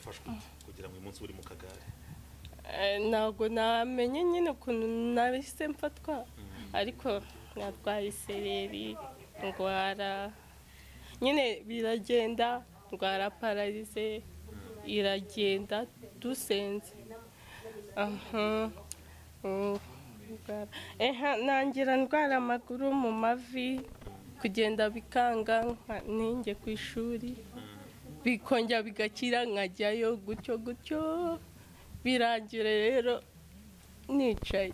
Wafashwe kugira ngo uyu munsi uri mu kagare? Ntabwo namenye nyine ukuntu nahise mfatwa, ariko narwaye isereri, ndwara nyine biragenda, ndwara pararize iragenda dusenze. Nangira ndwara amaguru mu mavi, kugenda bikanga ninjye ku ishuri, bikongera bigakira nkajyayo gutyo gutyo, birangira rero nicaye.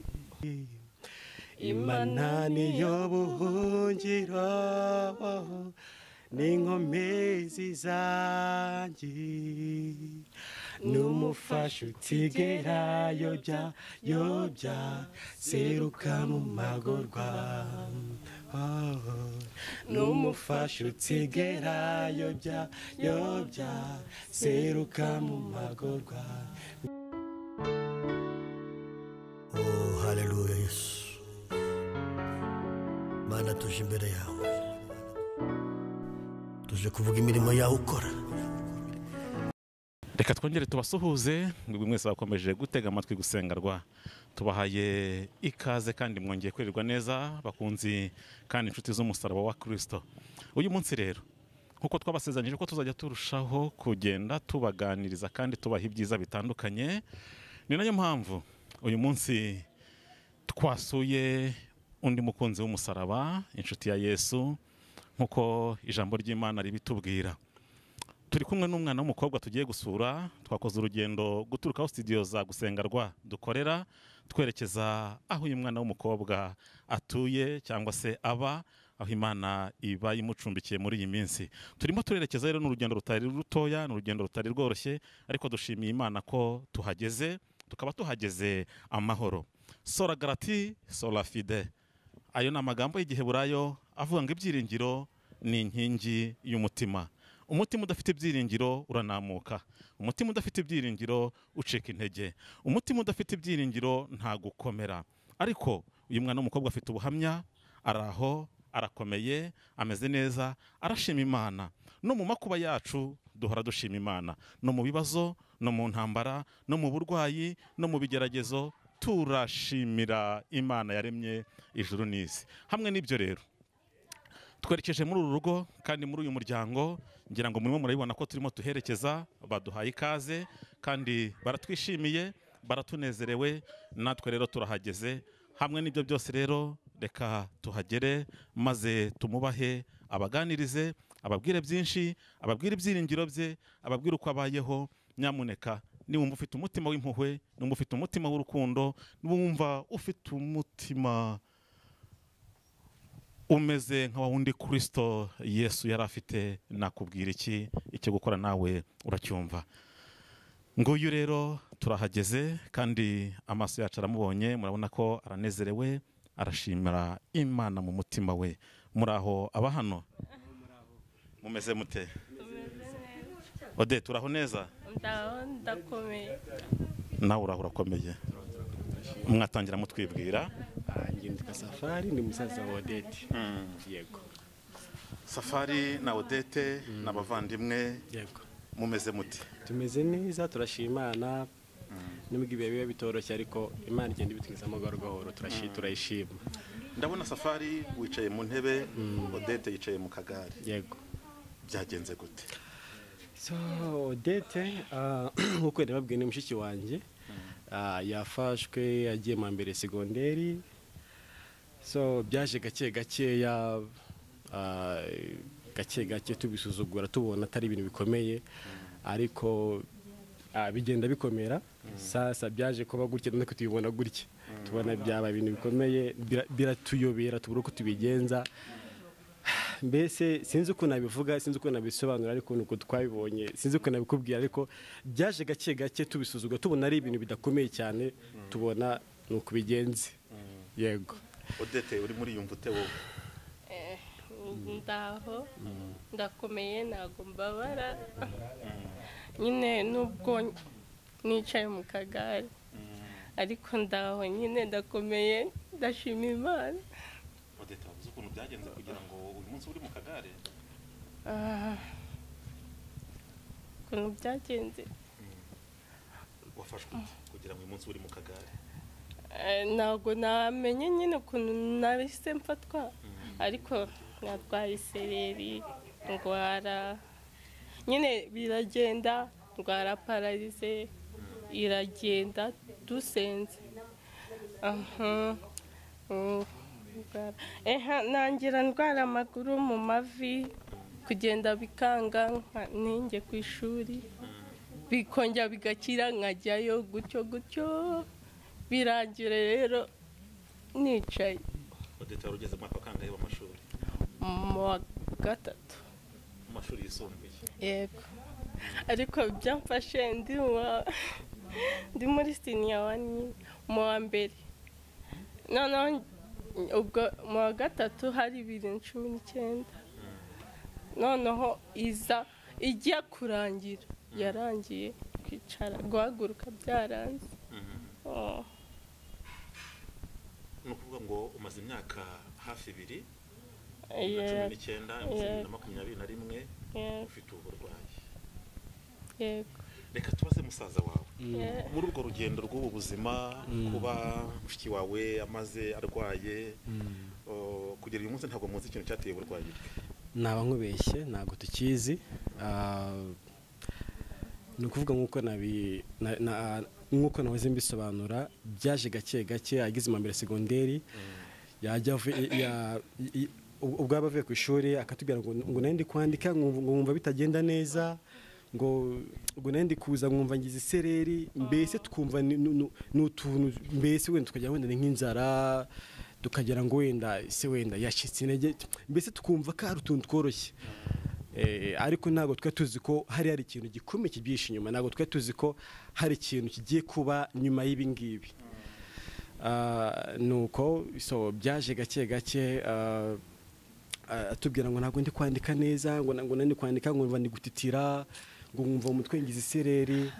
Imana niyo buhungiro n'inkomezi zanjye, n'umufasha utigera yobya yobya, seruka mu magorwa. N'umufasha utigera yobya yobya, seruka mu magorwa. Oh, haleluya Yesu. Mana, tuje imbere yawe, tuje kuvuga imirimo yawe ukora. Reka twongere tubasuhuze mwebwe mwese bakomeje gutega amatwi gusengarwa, tubahaye ikaze kandi mwongeye kwirirwa neza bakunzi kandi inshuti z'umusaraba wa Kristo. Uyu munsi rero nkuko twabasezeranyije ko tuzajya turushaho kugenda tubaganiriza kandi tubaha ibyiza bitandukanye, ni nayo mpamvu uyu munsi twasuye undi mukunzi w'umusaraba, inshuti ya Yesu, nkuko ijambo ry'Imana ribitubwira. Turi kumwe n'umwana w'umukobwa tugiye gusura. Twakoze urugendo guturuka aho studio za gusengarwa dukorera, twerekeza aho uyu mwana w'umukobwa atuye cyangwa se aba, aho Imana iba imucumbikiye muri iyi minsi. Turimo turerekeza rero n'urugendo rutari rutoya, n'urugendo rutari rworoshye, ariko dushimiye Imana ko tuhageze, tukaba tuhageze amahoro. Sola grati, sola fide. Ayo ni amagambo y'igiheburayo avuga ngo ibyiringiro ni inkingi y'umutima. Umutima udafite ibyiringiro uranamuka, umutima udafite ibyiringiro ucika intege, umutima udafite ibyiringiro ntagukomera. Ariko uyu mwana w'umukobwa afite ubuhamya, araho, arakomeye, ameze neza, arashima Imana. No mu makuba yacu duhora dushima Imana, no mu bibazo, no mu ntambara, no mu burwayi, no mu bigeragezo, turashimira Imana yaremye ijuru n'isi. Hamwe n'ibyo rero twerekeje muri uru rugo kandi muri uyu muryango, ngira ngo murimo murabibona ko turimo tuherekeza, baduhaye ikaze kandi baratwishimiye, baratunezerewe, natwe rero turahageze. Hamwe n'ibyo byose rero reka tuhagere maze tumubahe, abaganirize, ababwire byinshi, ababwire ibyiringiro bye, ababwire uko abayeho. Nyamuneka niwumva ufite umutima w'impuhwe, niwumva ufite umutima w'urukundo, niwumva ufite umutima umeze nka wundi Kristo Yesu yari afite, nakubwira iki icyo gukora nawe uracyumva. Nguyu rero turahageze kandi amaso yacu aramubonye, murabona ko aranezerewe, arashimira Imana mu mutima we. Muraho aba hano mumeze mute? Odette, uraho neza? Ndaho, ndakomeye. Nawe uraho urakomeye. Mwatangira mutwibwira. Ngendika Safari, ni musaza wa Odette. Yego. Safari na Odette n'abavandimwe. Yego. Mumeze mute? Tumeze neza, turashima Imana. Nubwo ibihe biba bitoroshye, ariko Imana igenda ibitugezamo gahoro gahoro, turayishima. Ndabona Safari wicaye mu ntebe, Odette yicaye mu kagare. Yego. Byagenze gute? So Odette, nkuko nababwiye, ni mushiki wanjye. Yafashwe agiye mu mbere segonderi. So byaje gake gakeya, gake gake tubisuzugura, tubona atari ibintu bikomeye, ariko bigenda bikomera. Sasa byaje kuba gutya, natwe tubibona gutya, tubona byaba ibintu bikomeye, biratuyobera, tubura uko tubigenza. Mbese sinzi uko nabivuga, sinzi uko nabisobanura, ariko nuko twabibonye, sinzi uko nabikubwira, ariko byaje gake gake tubisuzugura, tubona ari ibintu bidakomeye cyane, tubona nuko bigenze. Yego. Odette, uri muri yumva ute wowe? Ndaho, ndakomeye, ntago mbabara nyine, nubwo nicaye mu kagare, ariko ndaho nyine ndakomeye, ndashima Imana. Odette, wavuze ukuntu byagenze kugira ngo uyu munsi uri mu kagare? Ukuntu byagenze. Wafashwe kugira ngo uyu munsi uri mu kagare? Ntabwo namenye nyine ukuntu nahise mfatwa, ariko narwaye isereri, ndwara nyine biragenda, ndwara pararize iragenda dusenze. Nangira ndwara amaguru mu mavi, kugenda bikanga ninjye ku ishuri, bikongera bigakira nkajyayo gutyo gutyo, birangira rero nicaye. Odette, wari ugeze mu mwaka wa kangahe w'amashuri? Mu wa gatatu. Mu mashuri yisumbuye? Yego, ariko byamfashe ndi muri senior one, mu wa mbere. Noneho ubwo mu wa gatatu hari 2019, noneho iza ijya kurangira, yarangiye kwicara guhaguruka byaranze. Ni ukuvuga ngo umaze imyaka hafi ibiri, na 19, 2021, ufite ubu burwayi. Yego. Reka tubaze musaza wawe. Muri urwo rugendo rw'ubu buzima, kuba mushiki wawe amaze arwaye kugera uyu munsi, ntabwo muzi ikintu cyateye uburwayi bwe? Naba nkubeshye, ntabwo tukizi. Ni ukuvuga nk'uko nahoze mbisobanura, byaje gake gake. Ageze mu mbere segonderi, yajya ubwo yaba avuye ku ishuri akatubwira ngo nari ndi kwandika nkumva bitagenda neza, ngo nari ndi kuza nkumva ngize isereri, mbese twumva ni utuntu, mbese wenda tukajya wenda ni nk'inzara, tukagira ngo wenda se wenda yacitse intege, mbese tukumva ko ari utuntu tworoshye. Ariko ntabwo twari tuzi ko hari ikintu gikomeye kibyihishe inyuma, ntabwo twari tuzi ko hari ikintu kigiye kuba nyuma y'ibi ngibi. Nuko so byaje gake gake, atubwira ngo ntabwo ndi kwandika neza, ngo ndi kwandika ngo ndi gutitira, ngo nkumva umutwe ngize isereri.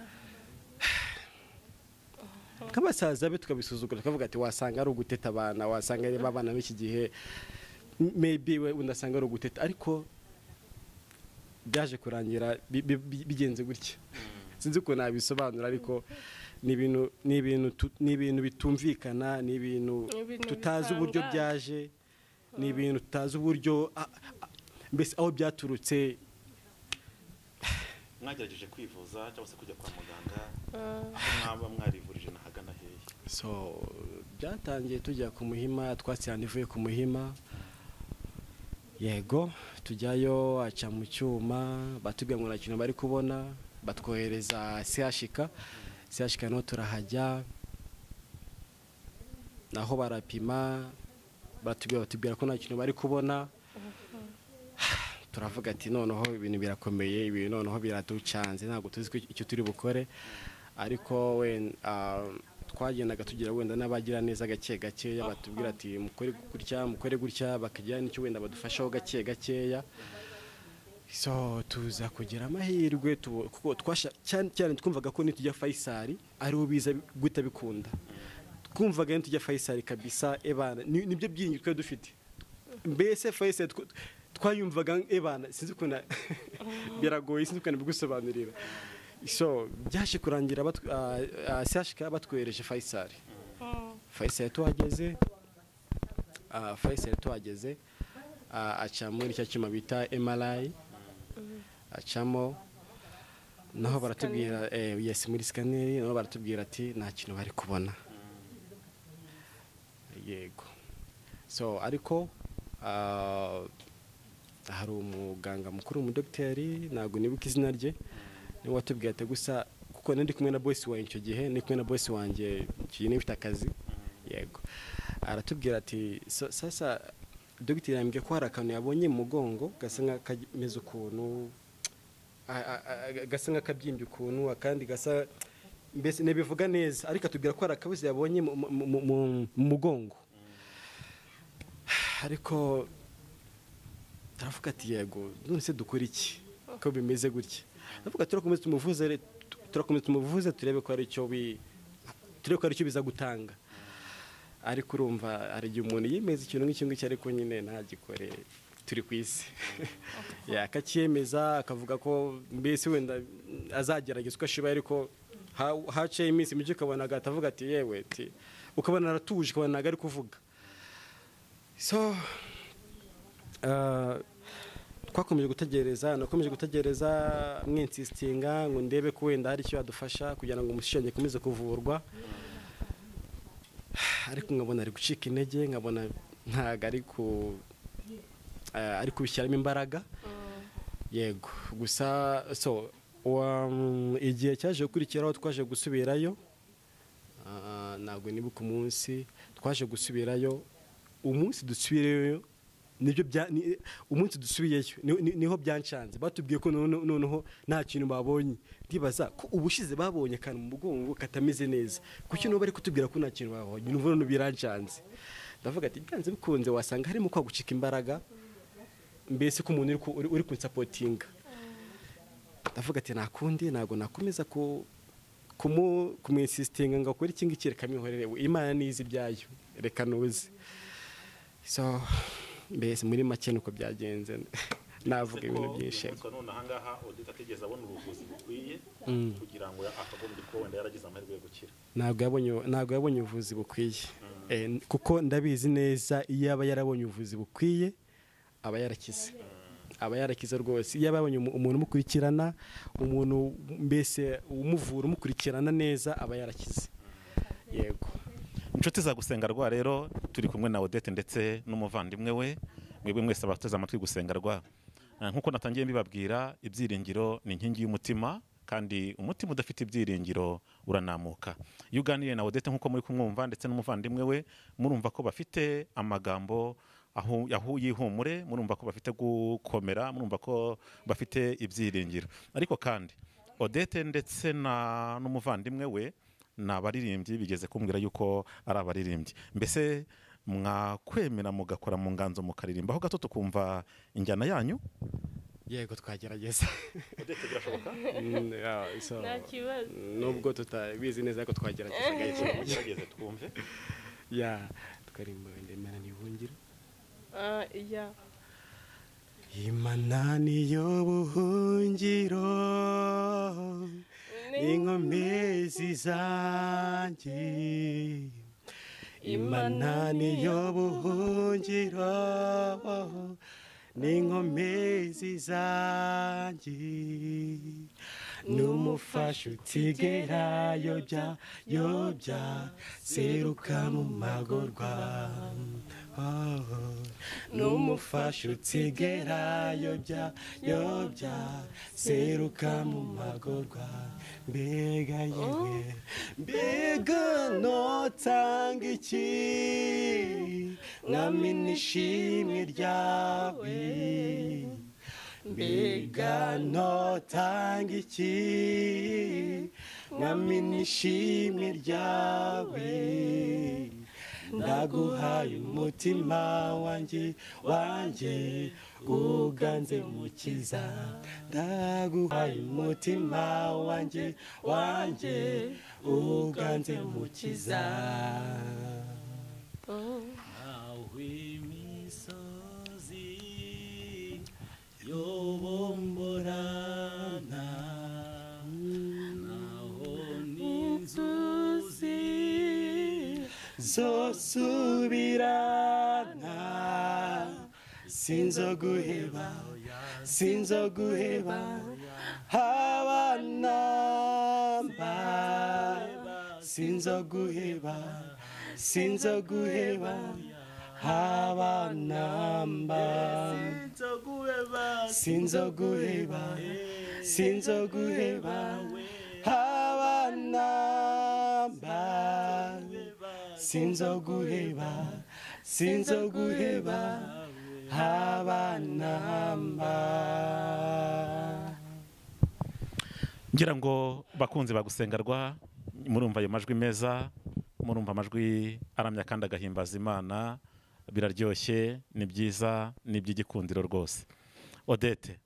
Nk'abasaza be tukabisuzugura, tukavuga ati wasanga ari uguteta abana, wasanga ari abana b'iki gihe, maybe we undasanga ari uguteta, ariko byaje kurangira bigenze gutya. Sinzi ukuntu nabisobanura, ariko ni ibintu bitumvikana, ni ibintu tutazi uburyo byaje, ni ibintu tutazi uburyo mbese aho byaturutse. Mwagerageje kwivuza cyangwa se kujya kwa muganga, aho mwaba mwarivurije nahagana hehe? So byatangiye tujya ku Muhima, twatse ivuye ku Muhima. Yego, tujyayo aca mu cyuma, batubwira ngo nta kintu bari kubona, batwohereza CHK. CHK no turahajya, naho barapima, batubwira ko nta kintu bari kubona. Turavuga ati noneho ibintu birakomeye, ibintu noneho biraducanze, ntabwo tuzi icyo turi bukore. Ariko we twagendaga tugira wenda n'abagira neza gake gakeya, batubwira ati mukore gutya, mukore gutya, bakagira n'icyo wenda badufashaho gake gakeya. So tuza kugira amahirwe, kuko cyane cyane twumvaga ko nitujya Faisal ariho biza guta bikunda. Twumvaga nitujya Faisal kabisa ebana, nibyo byingi twe dufite. Mbese Faisal twayumvaga ebana, sinzi ukuntu biragoye, sinzi ukuntu bigusobanurira. So byaje kurangira CHK batwereje Faisal. Faisal tuhageze, aca muri cya cyuma bita MRI, acamo, naho baratubwira yes muri scanner, naho baratubwira ati nta kintu bari kubona. Yego. So ariko hari umuganga mukuru, umudokiteri, ntabwo nibuka izina rye, niwe watubwiye ati gusa kuko nari kumwe na boss wanjye icyo gihe, ni kumwe na boss wanjye kinini ufite akazi. Yego, aratubwira ati sasa dogiteri yambwiye ko hari akantu yabonye mu mugongo gasa nk'akameze ukuntu, gasa nk'akabyimbye ukuntu, akandi gasa mbese ntibivuga neza, ariko atubwira ko hari akabuze yabonye mu mugongo. Ariko taravuga ati yego, none se dukora iki ko bimeze gutya? Ndavuga turakomeza tumuvuze, turebe ko ari cyo turebe ko ari cyo biza gutanga. Ariko urumva hari igihe umuntu yemeza ikintu nk'icyo ngicyo, ariko nyine ntagikore, turi ku isi. Akacyemeza akavuga ko mbese wenda azagerageza uko ashoboye, ariko Haciye iminsi mike ukabona agatavuga ati yewe ati, ukabona aratuje, ukabona ntabwo ari kuvuga. So twakomeje gutegereza, nakomeje gutegereza mwinsistinga ngo ndebe ko wenda hari icyo yadufasha kugira ngo umushinge akomeze kuvurwa, ariko nkabona ari gucika intege, nkabona ntago ari ku ari kubishyiramo imbaraga. Yego, gusa so igihe cyaje gukurikiraho twaje gusubirayo, ntabwo nibuka umunsi twaje gusubirayo, umunsi dusubireyo nibyo umunsi dusubiyeyo niho byancanze. Batubwiye ko noneho nta kintu babonye. Ndibaza ko ubushize babonye akantu mu mugongo katameze neza, kuki n'ubu bari kutubwira ko nta kintu babonye? Numva none birancanze, ndavuga ati byanze bikunze wasanga harimo kwa gucika imbaraga, mbese ko umuntu uri kunsapotinga. Ndavuga ati nta kundi, ntabwo nakomeza kumwinsistinga ngo akore iki ngiki, reka mihorere, Imana nizi ibyayo, reka nuze. So mbese muri make nuko byagenze, navuga ibintu byinshi. None ahangaha Odette atigeze abona ubuvuzi bukwiye kugira ngo akagombye ko wenda yaragize amahirwe yo gukira. Ntabwo yabonye ubuvuzi bukwiye, kuko ndabizi neza iyo aba yarabonye ubuvuzi bukwiye aba yarakize, aba yarakize rwose. Iyo abonye umuntu umukurikirana, umuntu mbese umuvura umukurikirana neza, aba yarakize. Yego. Inshuti za Gusenga Rwa rero turi kumwe na Odette ndetse n'umuvandimwe we, mwebwe mwese abateze amatwi Gusenga Rwa. Nkuko natangiye mbibabwira, ibyiringiro ni inkingi y'umutima, kandi umutima udafite ibyiringiro uranamuka. Iyo uganiriye na Odette nkuko muri kumwumva ndetse n'umuvandimwe we, murumva ko bafite amagambo aho yihumure, murumva ko bafite gukomera, murumva ko bafite ibyiringiro. Ariko kandi Odette ndetse n'umuvandimwe we ni abaririmbyi, bigeze kumbwira yuko ari abaririmbyi. Mbese mwakwemera mugakora mu nganzo mukaririmba aho gato tukumva injyana yanyu? Yego, twagerageza. Odette, birashoboka? Nta kibazo. Nubwo tutabizi neza ariko twagerageza. Mugerageze twumve. Ya, tukarimba Imana niyo buhungiro. Ya. Imana niyo buhungiro, inkomezi zanjye. Imana niyo buhungiro, n'inkomezi zanjye. N'umufasha utigera yobya, yobya, seruka mu magorwa. N'umufasha utigera yobya, yobya, seruka mu magorwa. Mbega yewe, mbega notanga iki, mwami nishimwe ryawe. Mbega notanga iki, mwami nishimwe ryawe. Ndaguhaye umutima wanjye, wanjye uganze mukiza. Ndaguhaye umutima wanjye, wanjye uganze mukiza. Aho imisozi yobomborana, naho n'inzuzi zosubirana. Sinzoguheba, sinzoguheba, habanamba. Sinzoguheba, sinzoguheba, habanamba. Sinzoguheba, sinzoguheba, habanamba. Sinzoguheba, sinzoguheba, habanamba. Ngira ngo bakunzi bagusenga Rwa, murumva ayo majwi meza, murumva amajwi aramya kandi agahimbaza Imana, biraryoshye, ni byiza, ni iby'igikundiro rwose. Odette,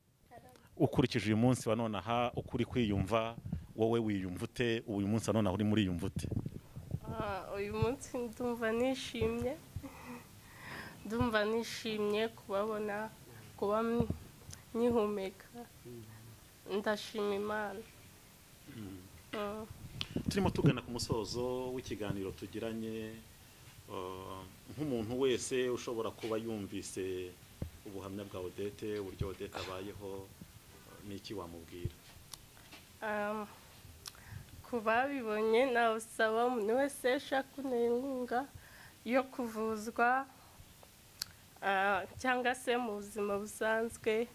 ukurikije uyu munsi wa none aha ukuri kwiyumva, wowe wiyumva ute uyu munsi wa none aha uri muri yumva ute? Uyu munsi ndumva nishimye, ndumva nishimye kubabona, kuba nkihumeka, ndashima Imana. Turimo tugana ku musozo w'ikiganiro tugiranye, nk'umuntu wese ushobora kuba yumvise ubuhamya bwa Odette, uburyo Odette abayeho, n'iki wamubwira? Ku babibonye nawusaba umuntu wese ushaka kuntera inkunga yo kuvuzwa, cyangwa se mu buzima busanzwe,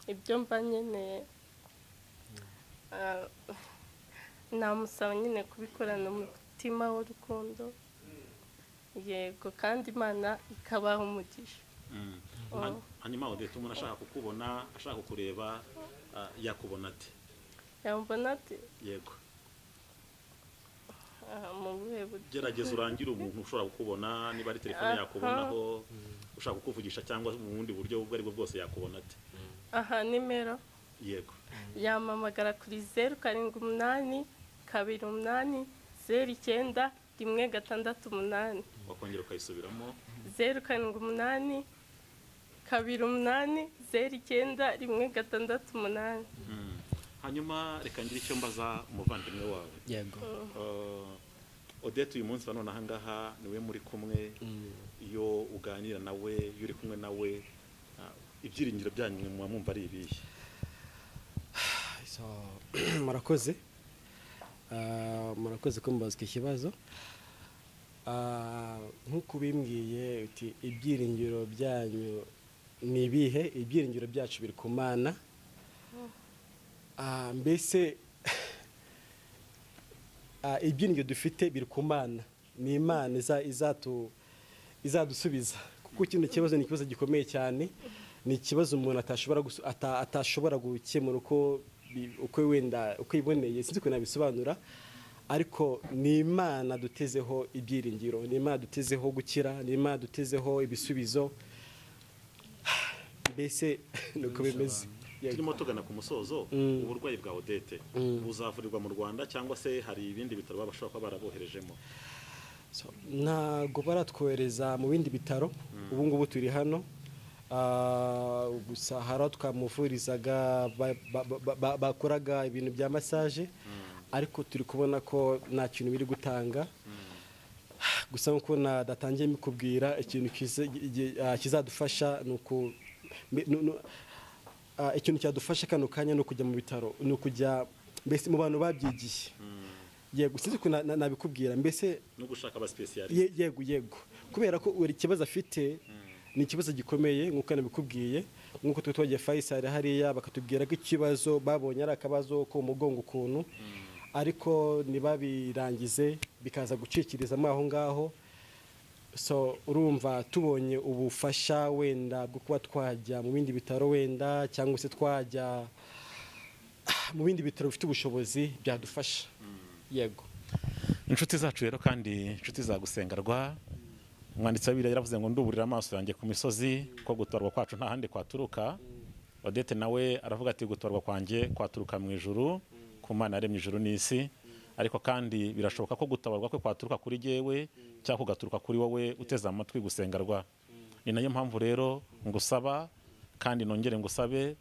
ibyo mba nkeneye, namusaba nyine kubikorana umutima w'urukundo. Yego, kandi Imana ikabaha umugisha. Hanyuma Odette, umuntu ashaka kukubona, ashaka kukureba, yakubona ate? Yambona ate? Yego. Mu buhe buryo? Gerageza urangire umuntu ushobora kukubona, niba ari telefone yakubonaho, ushaka kukuvugisha cyangwa mu bundi buryo ubwo aribwo bwose yakubona ate? Aha nimero. Yego. Yampamagara kuri 0 7 8 2 8 0 9 1 6 8. Wakongera ukayisubiramo? 0 7 8 2 8 0 9 1 6 8. Hanyuma reka ngire icyo mbaza umuvandimwe wawe. Yego. Odette uyu munsi wa none aha ngaha niwe muri kumwe, iyo uganira nawe, iyo uri kumwe nawe, ibyiringiro byanyu muba mwumva ari ibihe? So, murakoze. Murakoze kumbaza iki kibazo. Nkuko bimbwiye uti ibyiringiro byanyu ni ibihe? Ibyiringiro byacu biri ku Mana. Mbese ibyiringiro dufite biri ku Mana, ni Imana izadusubiza, kuko kino kibazo ni ikibazo gikomeye cyane, ni ikibazo umuntu atashobora gukemura uko wenda uko iboneye, sinzi uko nabisobanura, ariko ni Imana dutezeho ibyiringiro, ni Imana dutezeho gukira, ni Imana dutezeho ibisubizo, mbese nuko bimeze. Turimo tugana ku musozo, uburwayi bwa Odette buzavurirwa mu Rwanda cyangwa se hari ibindi bitaro bashobora kuba baraboherejemo? Ntago baratwohereza mu bindi bitaro, ubu ngubu turi hano. Gusa hari aho twamuvurizaga bakoraga ibintu bya massage, ariko turi kubona ko nta kintu biri gutanga. Gusa nkuko nadatangiye mbikubwira, ikintu kizadufasha nuko ikintu cyadufasha kano kanya no kujya mu bitaro, no kujya mbese mu bantu babyigiye. Yego, sinzi ko nabikubwira, mbese no gushaka aba specialist. Yego yego, kubera ko uri ikibazo afite ni ikibazo gikomeye nkuko nabikubwiye, nkuko twe twagiye Faisal hariya bakatubwira ko ikibazo babonye ari akabazo ko umugongo ukuntu, ariko nibabirangize bikaza gucikirizamo aho ngaho. So urumva tubonye ubufasha wenda bwo kuba twajya mu bindi bitaro wenda, cyangwa se twajya mu bindi bitaro bifite ubushobozi byadufasha. Yego. Inshuti zacu rero kandi inshuti za Gusengerwa, umwanditsi wa Bibiliya yaravuze ngo nduburira amaso yanjye ku misozi, ko gutorwa kwacu nta handi kwaturuka. Odette nawe aravuga ati gutorwa kwanjye kwaturuka mu ijuru, ku Mana yaremye ijuru n'isi, ariko kandi birashoboka ko gutabarwa kwe kwaturuka kuri jyewe cyangwa kugaturuka kuri wowe uteze amatwi Gusengerwa. Ni nayo mpamvu rero ngusaba kandi nongere ngusabe,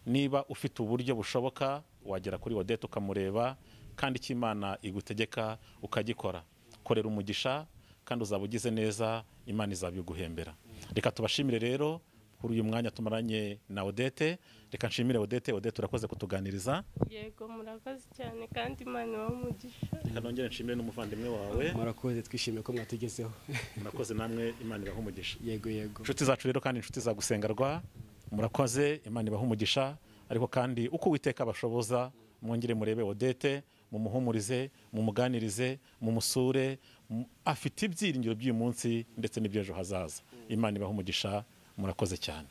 niba ufite uburyo bushoboka wagera kuri Odette ukamureba, kandi icyo Imana igutegeka ukagikora. Korera umugisha kandi uzaba ugize neza, Imana izabiguhembera. Reka tubashimire rero kuri uyu mwanya tumaranye na Odette. Reka nshimire Odette. Odette, urakoze kutuganiriza. Yego, murakoze cyane kandi Imana ibahe umugisha. Reka nongere nshimire n'umuvandimwe wawe. Murakoze, twishimiye ko mwatugezeho. Murakoze namwe, Imana ibahe umugisha. Yego yego. Inshuti zacu rero kandi inshuti za Gusengerwa, murakoze, Imana ibahe umugisha. Ariko kandi uko Uwiteka abashoboza, mwongere murebe Odette, mumuhumurize, mumuganirize, mumusure, afite ibyiringiro by'uyu munsi ndetse n'iby'ejo hazaza. Imana ibahe umugisha, murakoze cyane.